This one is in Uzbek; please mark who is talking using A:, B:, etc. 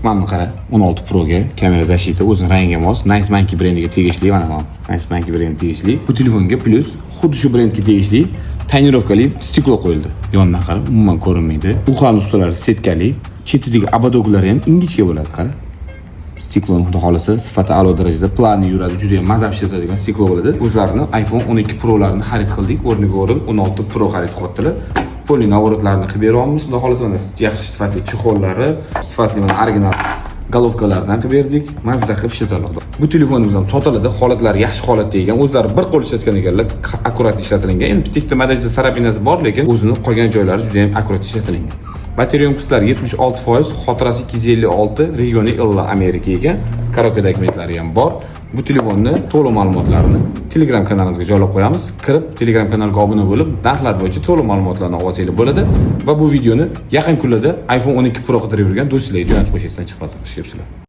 A: Mana buni qara, 16 Proga kamera защита o'zini rangiga mos, Nice Monkey brendiga tegishli, mana Nice Monkey brendi tegishli. Bu telefonga плюс xuddi shu brendga tegishli тонировка li стекло qo'yildi. Yondan qara, umuman ko'rinmaydi. Ухани ustalari setkali, chetidagi ободок lari ham ingichka bo'ladi, qara. Стекло ni, xudo xohlasa, sifati a'lo darajada, плавный yuradi, juda ham mazza ishlatadigan стекло bo'ladi. O'zlarini iPhone 12 Pro'larini xarid qildik, o'rniga o'rin 16 Pro xarid qilyaptilar. Полный наворот larni qilib beryapmiz, xudo xohlasa, mana yaxshi sifatli чехол lari, sifatli mana original головка lardan qilib berdik, mazza qilib ishlatadi. Bu telefonimiz ham sotiladi, holatlari yaxshi holatda ekan, o'zlari bir qo'l ishlatgan ekanlar, akkurat ishlatilgan. Endi bitta ikkita madajda царапина si bor, lekin o'zini qolgan joylari juda ham akkurat ishlatilgan. Batareya ёмкость lari 76%, xotirasi 256, regioni illa Amerika ekan. Коробка dokumentlari ham bor. Bu telefonni to'liq ma'lumotlarini Telegram kanalimizga joylab qo'yamiz. Kirib Telegram kanaliga obuna bo'lib, narxlar bo'yicha to'liq ma'lumotlarni olsanglar bo'ladi va bu videoni yaqin kunlarda iPhone 12 Pro qidirib yurgan do'stlarga jo'natib qo'yishingizdan chiqmasin. Xush kelibsizlar.